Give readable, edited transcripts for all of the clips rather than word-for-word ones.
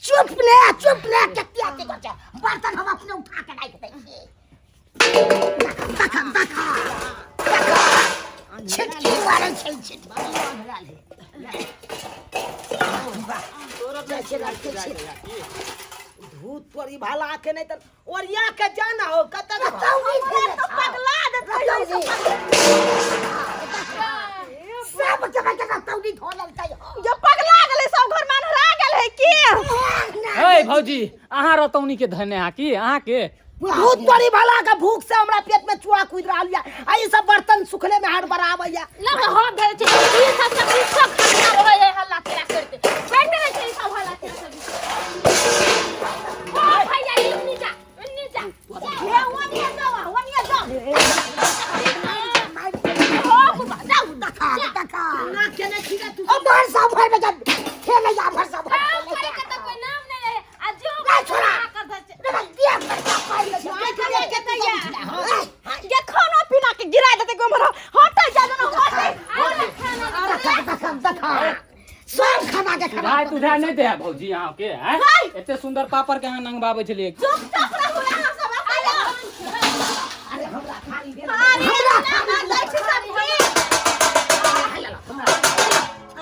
चुप ने, चुप ने, कते अथी कर छै। बर्तन हम अपने उठा के राखि दै छी। देख, देख, देख, देख, छिटकी मारै छै, छिटकी। वाह, जाइ छै, राखै छै। धूत तोरी भला के नहीं त ओरिया के जाना हो कत रतौनी भेलै। तो पगला देतै। रतौनी। सब जगह के रतौनी धो लेलकै हो। जो पगला गेलै, सब घर में अन्हरा गेल है की? हे भौजी, अहाँ रतौनी के धने हा की अहाँ के? भूत तोरी भला के, भूख से हमरा पेट में चुआ कूद रहल या, आ ई सब बर्तन सुखले में हड़बड़ाबै या। लग हम भेल छै ई सब, सब ई सब खाना रहै है, हल्ला केरा करते बैठे रहै छै ई सब, हल्ला केरा करते। ओ भैया, इन्नी जा, इन्नी जा। हे, ओनिया जाओ, ओनिया जाओ। ओ बुबा, जाओ। देखा, देखा। ना केने छी तू? ओ भरसा भर में जब खेले जा, भरसा भर। काम करे के तो कोई नाम नहीं रहे आ जो नहीं छोड़ा। कर दे छै। दिया भरसा पाइ छै। के त या ये खाना पीना के गिरा देते गोमर, हटे जा ना, हटे। देखा, देखा, देखा, सब खाना के खाना। भाई तुझा नहीं दे भौजी अहाँ के हैं? एते सुंदर पापड़ के अहाँ नंगबाबै छलियै। चुपचाप रहू अहाँ सब, आयो। अरे, हमरा थारी दे। अरे हमरा ना थारी दै छी सबके।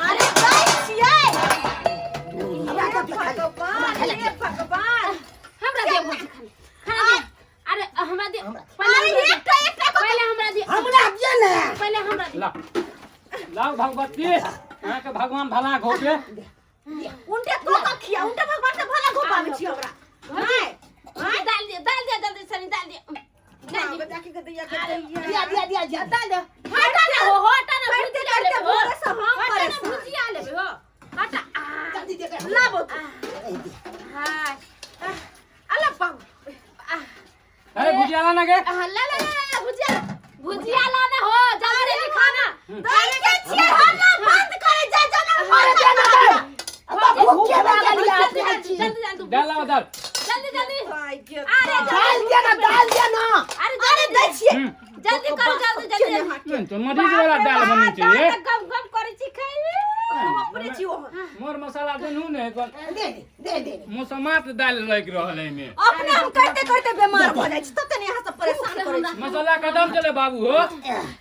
अरे, दै छियै। हमरा दे, खाली। भगवान, हे भगवान। हमरा दे भौजी, खाना खाना दे। अरे, हमरा दे पहले। अरे, हमरा दे। एकटा एकटा को। पहले हमरा दे। हमरा दिए ने। पहले हमरा दे। ला लाओ भगवती, अहाँके भगवान भला घोटे। उनटे को को खिया, उनटे भगवान से भला घोपाबै छी हमरा। भौजी, दाल दे, दाल दे, जल्दी से दाल दे, दाल दे। जाके के दैया के दैया। दिया, दिया, दिया, दिया। दाल दे। हटा ना हो, हटा ना। करते भुजिया करते लेबे हो। भोरे से हम हटा ना। परेशान। भुजिया लेबे हो, हटा आ। जल्दी दे दे। लाबो तू। हाय। अला बाबू। अरे, भुजिया लाना के। ला ला ला ला, भुजिया, भुजिया लाना हो, जल्दी से खाना। दै के छियै, हम ना बंद करे जा जा ना। अरे, दे ना, दे। अब भूखे में गेलियै जल्दी अपने जल्दी छी। जल्दी जल्दी। दाल लाओ, दाल। जल्दी जल्दी। अरे, दाल दिया ना, दाल दिया ना। अरे, अरे, जल्दी दै छियै। जल्दी करो, जल्दी जल्दी। नहीं तो मरीज वाला दाल बनी चाहिए। गम गम करे छी खाई। हम अपने छी ओहन। मोर मसाला देनू ने एकर। दे दे, दे दे। मौसमात दाल लागि रहल है एहिमे। अपने हम करते करते बीमार भऽ जाइ छी, तते ने यहाँ सब परेशान करै छी। मसाला कदम चले बाबू हो हैं।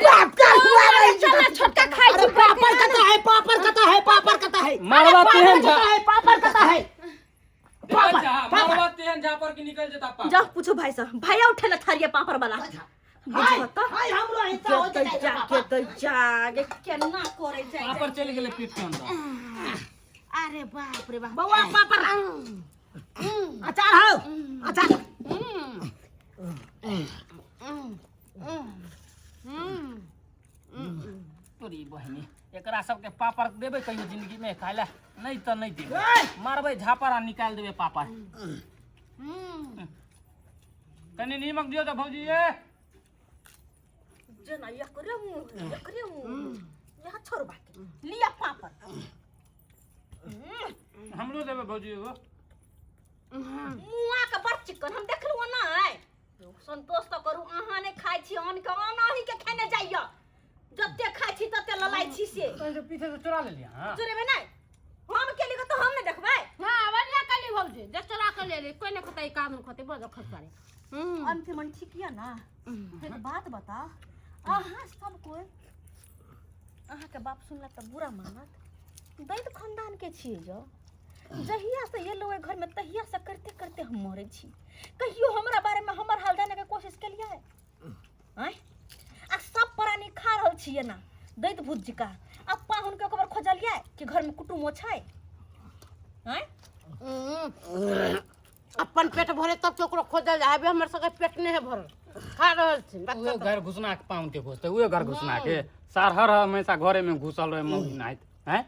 बाप का हुआ रही। चल ना, छोटका खाइ अरे, छी। पापड़ कता है? पापड़ कता है? पापड़ कता है? मारवा तेहन कता है? पापड़ कता है? पापड़, मारवा तेहन झापर के निकल जेता पापड़। जाओ पूछो भाई साहब, भैया उठे ला थारिया पापड़ वाला। हाय, बुझो त। हाय, हमरो हिस्सा हो के जेतै। जा के दै जा गे, केना करे जाय। पापड़ चलि गेलै पीठ के अंदर। अरे बाप रे बाप। बौआ, पापड़, अचार हो, अचार। तोरी बहिनी, एकरा सबके पापड़ देबै कहियो जिंदगी में खाय ला? नहीं तऽ नहीं देबै, मारबै झापड़ आ निकालि देबै पापड़। कनि नीमक दियौ तऽ भौजी ये। जेना एकरे मुँह, एकरे मुँह यहाँ छोड़ बाकी लिया पापड़। हमरो देबै भौजी एगो। मुआ के बड़ चिकन हम देखलहुँ नहि। संतोष तऽ करू, अहाँ नहि खाइ छी, आन के आन अहीं के खेने जाइए। जते खाइ छी तते ललाइ छी से। तहन से पीछे से चोरा लेलियै अहाँ? चोरेबै नहि, हम केली तऽ हम नहि देखबै? हाँ, बढ़िया कली भौजी जे चोरा के ले ली। कोई नहीं खतै, काम खतै, बड़ खसारे। अंतिम मन ठीक यऽ ना? एक बात बता, अहाँ सब कोई, अहाँके बाप सुनलक तऽ बुरा मानत। दैत खानदान के छियै जो, जहिया से एलहुँ एहि घरमे तहिया से करते करते हम मरै छी। कहियो हमरा बारेमे, हमर हाल जाने के कोशिश केलियै आँय? आ सब प्राणी खा रहल छियै ना दैत भूत जिका, आ पाहुनके एक बार खोजलियै कि घरमे कुटुमो छै आँय? अपन पेट भरे तब केकरो खोजल जाय। अभी हमर सबके पेट नहीं है भरल, खा रहल छी बच्चा। उहे घर घुसना के पाउन के खोजतै, उहे घर घुसना के सार हर हमेशा घरे में घुसल रहे मौगी नाहित हैं।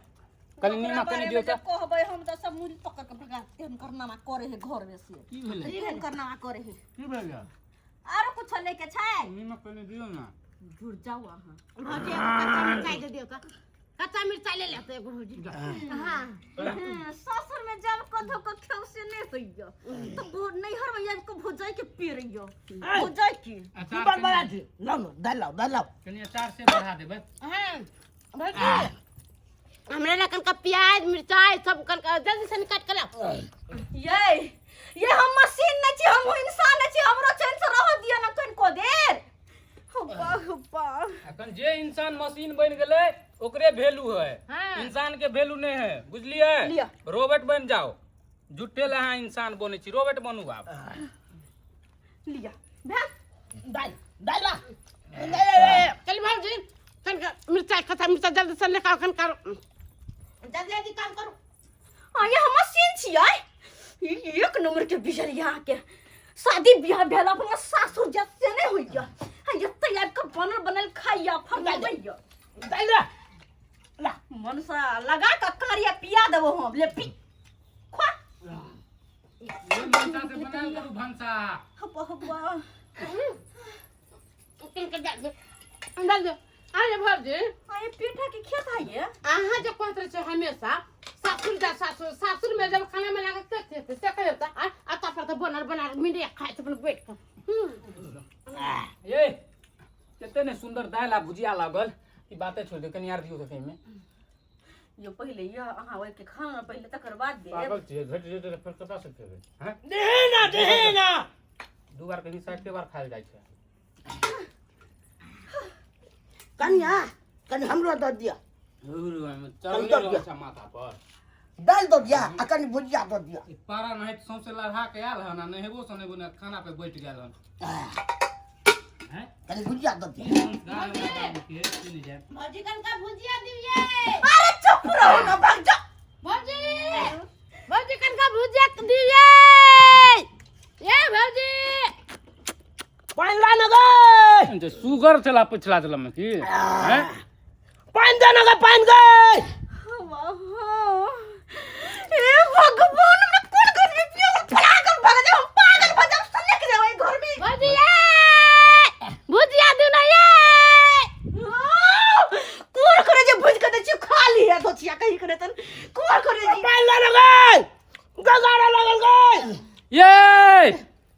कनि ओकरा नीमक कनि बारेमे दियौ जे तऽ। कहबै हम तऽ सब मुड़ी पकड़ के भगा देतै। हुनकर नामा करे है घर में से। की भेलै? हुनकर नामा करे है। की भेलै? आरो कुछ लेके छै? नीमक कनि दियौ ने। जुड़ जाउ अहाँ। भौजी, एगो कच्चा मिरचाई दे दियौ तऽ, कच्चा मिरचाई ले लेते एगो भौजी। हाँ। ससुर में जब कधो को खेव से नहीं होइयो तो नैहर में आबि के भुजाई के पेरैयो भुजाई के। की अचार बन बना छी? लाउ ने दालि, लाउ दालि, लाउ। कनि अचार से बढ़ा देबै। हाँ भौजी। हमरा ला कनका प्याज मिरचाई सब कनका जल्दी से काट के लाओ। ये ये हम मशीन न छी, हम इंसान न छी, हमरो चैन से रह दिया ना कनको देर। हब्बा हब्बा। अखन जे इंसान मशीन बनि गेलै ओकरे वैल्यू है। हाँ। इंसान के वैल्यू नहीं है, बुझलिए? लिअ। रोबोट बन जाओ। झूठे ला अहाँ इंसान बनै छी, रोबोट बनू आब। लिअ भेल। दाल दाल ला। चल भाऊजी, कनका मिरचाई खसा मिरचाई जल्दी से लेकर आओ, कनका जल्दी जल्दी काम करो। हाँ, ये हम मशीन छियै। ई एक नंबर के बिजलिया के शादी बियाह भेल अपना सासुर जत से नहीं होइया। हाँ, एते आबि के बनल बनल खाइया फरमाइया। दाल ला ला। मन से लगा के कारिया पिया देबो हम। ले पी खा। ओहि मनसा से बनायल करू भनसा। हब्बा हब्बा। कनका डाल दे, डाल दे। अरे भाऊजी, हाँ, ये पेठा के खेत है ये। अहाँ जो कहत रहे छो हमेशा सासुर जा, सासुर सासुर में जब खाना बना के से से से होता आ आता पर तो बनल बना मिले खाए तो अपन बैठ के। ये कते ने सुंदर दालि आ भुजिया लागल ई बाते छोड़ दे, कनी आर दियौ देखै में। यो पहिले यो अहाँ ओइ के खाना पहिले तकर बाद देब। पागल छियै, घटि जेतै तऽ फेर कतऽ से खेबै? हैं? देहे ना, देहे ना। दू बार के हिस्सा एके बार खायल जाइ छै। कनिया कनि हमरो दऽ दिअ। चढ़ले रहै छै माथा पर। दालि दऽ दिअ आ कनि भुजिया दऽ दिअ। ई पारा नहाइत सौंसे लढ़ा के आयल हन आ नहेबो सोनेबो ने, खाना पे बैठ गेल हन। हैं? कनि भुजिया दऽ दिअ। संस्कार हमरा बाबू के की नहि जाय। भौजी कनका भुजिया दिए। अरे चुप रहो ना, भाग जाओ। भौजी, भौजी कनका भुजिया दिए। ए भौजी, पानि ला न गै। जे सुगर छला पिछला जलम में की? हैं? पानि दे न गै, पानि गै। हे भगवान, हमरा कोन घर में पियो फलागल भग जाओ, हम पागल भ जाओ, सलक जाओ एहि घर में। भौजी ये भुजिया दू ना ये। कोन करे जे भुज के दै छी खा ली है दोचिया कहीं करे तन कोन करे जी। पानि ला न गै, गगारा लागल गै।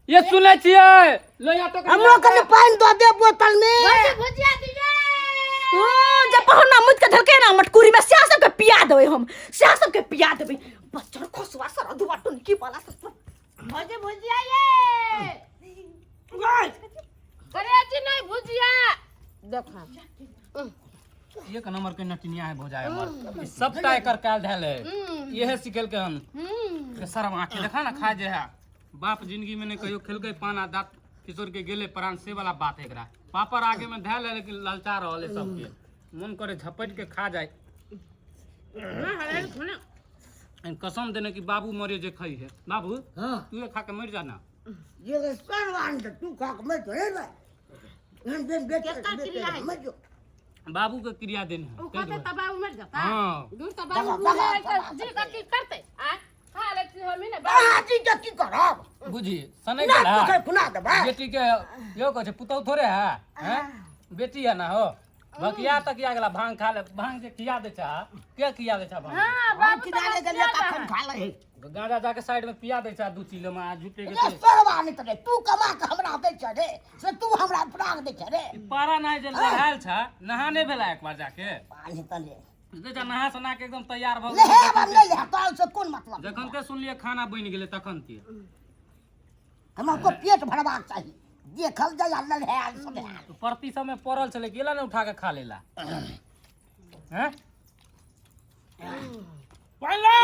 ये सुनै छियै? लोहिया टोकरी हमरो कनि पानि दऽ दे बोतल में। भौजी भुजिया दिए। हाँ, जब पहुना मुझ के धरके ना मटकुरी में स्या सबके पिया देबै हम, स्या सबके पिया देबै। बच्चर खोसवा सर दुआ टुनकी वाला सब। भौजी भुजिया ये करे जी नहीं भुजिया देखा। एक नंबर के नटिनिया है भौजाई हमर। ई सबटा एकर कायल धैल है, इहे सिखेलकै हन। के शर्म आंखि देखा ना खा जे है। बाप जिंदगी में नहीं कहियो खेलकै पान आ दांत किशोर के गेले प्राण से वाला बात है। एकरा पापड़ आगे में धैल है लेकिन ललचा रहल है, सबके मन करे झपट के खा जाए। ना हराई खाना। कसम देने कि बाबू मरे जे खई है। बाबू हाँ। तू ये खा के मर जाना। ये सरवान तू खा के मर जो रे। हम बेच बेच केकर क्रिया है? मर जो। बाबू के क्रिया देने है। उ कहते तब बाबू मर जाता। हाँ। दूर तब बाबू दबा, मर दबा, जाता, दबा, जी का की करते आ खा लेती हम ही ना। अहाँ जी के की करब? बुझी सनै ना गेला। पोखरि खुना देबै। बेटी के यो कहै छै पुतहु थोड़े है, हैं? बेटी है ना हो। बकिया तकिया गेला भांग खा ले, भांग जे खिया दै छा, के खिया दै छा भांग? हां हम बाबू किनारे गेलियै तखन खा लही। गांजा जाके साइड में पिया दै छा दू चीलो में आ झूठे के रे सरवान त रे, तू कमा के हमरा दै छ रे, से तू हमरा प्राग दै छ रे। ई पारा नहीं जे लड़ायल छा, नहा नहीं भेला एक बार जाके। पानी त ले। जे जा नहा सोना के एकदम तैयार भ ले हे अब नहीं ले तो से कोन मतलब? जखन ते सुनलिए खाना बनि गेलै तखन ते हमरा को पेट भरबाक चाही, देखल जाय आ लड़ायल सुनायल। तो परती सब में पड़ल छलै गेला ने उठा के खा लेला। हैं? पानि ला,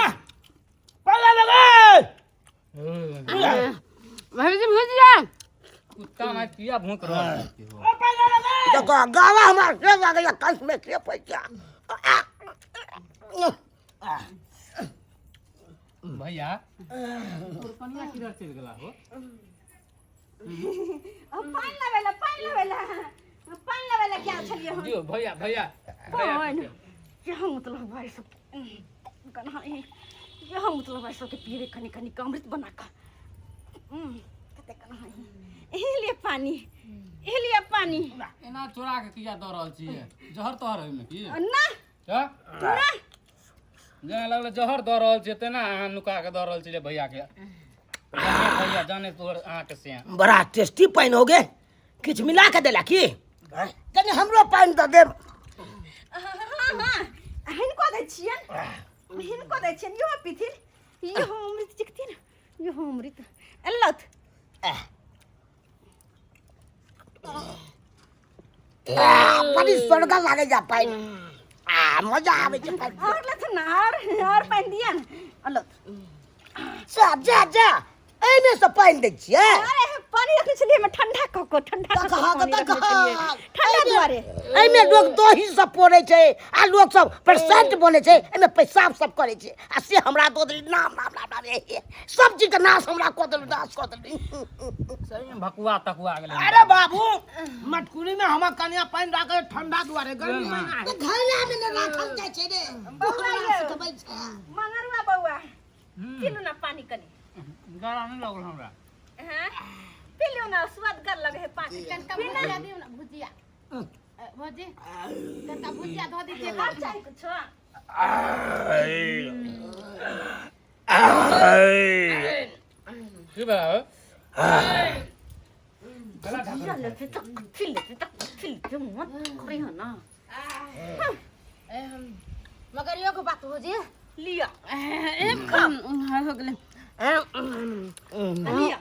पानि ला गै। भौजी भुजिया। कुत्ता मार किया भूख रहल छै। ओ पानि ला गै। देखो गावा हमार से लागैया कंठ में के पैसा। भैया कनिया किधर चलि गेला हो? अब पानि लाबे ला, पानि लाबे ला, पानि लाबे ला क्या छलिए हम? दियौ भैया, भैया, भैया। पानि क्या मतलब भाई सब कन्हा यह मतलब भाई सबके पीवे कनी कनी का अमृत बना का। कते कन्हा एही लिए पानी, एही लिए पानी। एना चोरा के किया दऽ रहल छियै? जहर तोहर ओहिमे की? ना। हँ? ना। जेना लगलै जहर दऽ रहल छियै तेना अहाँ नुका के दऽ रहल छियै भैया के। जाने भैया जाने तोहर अहाँके से। बड़ा टेस्टी पानि हो गे, किछु मिला के देला की? कनि हमरो पानि दऽ देब। हाँ हाँ हिनको दै छियन, हिनको दै छियन, इहो पीथिन। इहो अमृत चिखथिन, इहो अमृत लथ। बड़ी स्वर्ग लागे जा पानि, आ मजा आबै छै पानि। और लथ ना, और पानि दिया न, लथ। जा जा जा, एहिमे से पानि दै छियै? अरे पानि रखने छलियै एहिमे, ठंडा कऽ कऽ, ठंडा कऽ कऽ पानि रखने छलियै, ठंडा दुआरे। एहिमे लोक दही सब पोरै छै आ लोक सब परसेंट बोलै छै, एहिमे पेशाब सब करै छै, आ से हमरा दऽ देली। नाम नाम नाम नाम, सब चीजके नाश हमरा कऽ देलहुँ, नाश कऽ देली। सही में भकुआ तकुआ गेलै। अरे बाबू, मटकुरी में हमर कनिया पानि राखै ठंडा दुआरे, गर्मी महिना है। घैला में ने राखल जाइ छै रे, बौआ हमरा सिखबै छै। मंगरुआ बौआ, पीलू ना पानि कनी। गला नहीं लगल हमरा। हाँ, पी लियो ना, स्वादगर लगे है पानी। तनका भुजिया दियौ ना, भुजिया भौजी, तनका भुजिया धऽ दीजिए। और चाही कुछो? की भेल? भुजिया लेते तऽ कथी लेते तऽ कथी लेते, मत करी है ना। मगर एगो बात भौजी। लिया। हो गेलै। लिया।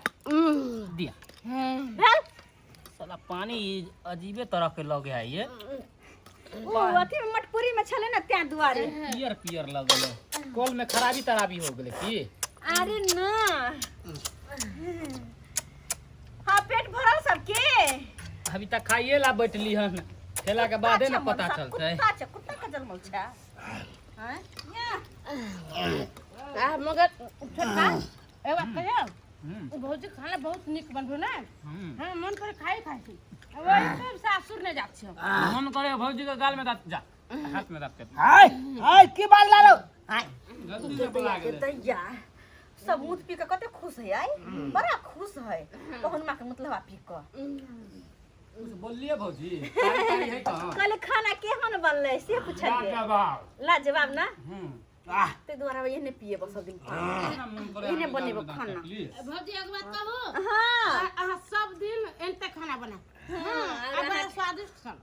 दिया। भेल। साला पानी अजीबे तरह के लगे है ये। ओ अथी में मटकुरी में छले ना, त्या दुआरे। पियर पियर लगल है, कल में खराबी तराबी हो गेलै की? अरे ना, हाँ, पेट भरल सबके। अभी तक खाइए ला बैठली हन, खेला के बादे ना पता चलतै। कुत्ता छै, कुत्ता के जन्मल छै। हैं या। आ मगर छोटका, एक बात कहियौ? भौजी खाना बहुत नीक बनबो ने। हम मन करे खाइ खाइ छी, वही सब सासुर नहि जात छियौ। मन करे भौजी के गाल में दाँत जा, हाथ में दाँत के। हाय हाय, की बात लालो? गलती से बोला गेलै। दैया सब मूत पी के कते खुश है आई, बड़ा खुश है पहुनमा के मतलब पी के। कुछ बोललिए भौजी? तारी तारी है कहाँ? कहले खाना केहन बनलै से पुछलियै। लाजवाब। लाजवाब ना? हम्म। ताहि दुआरे एहने पिए बस सब दिन। ना मन करे एहने आदमी बनेबो गाल में दाँत खाना। काटली। भौजी, एक बात कहू? हाँ। अहाँ सब दिन एनते खाना बना, आ बड़ा स्वादिष्ट खाना।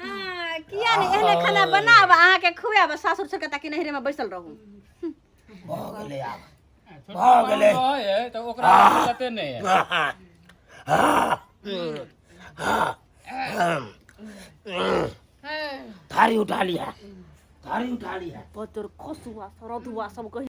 हाँ, किया नहीं, एहने खाना बनाब अहाँके खुआब सासुर छोड़ के, ताकि नैहरे में बैसल रहू। भऽ गेलै आब। छोटका पाहुन रहै है तऽ ओकरा दिक्कते नहि है। थारी उठा लिया, थारी उठा लिया। पतर खसुआ सरधुआ सब कही।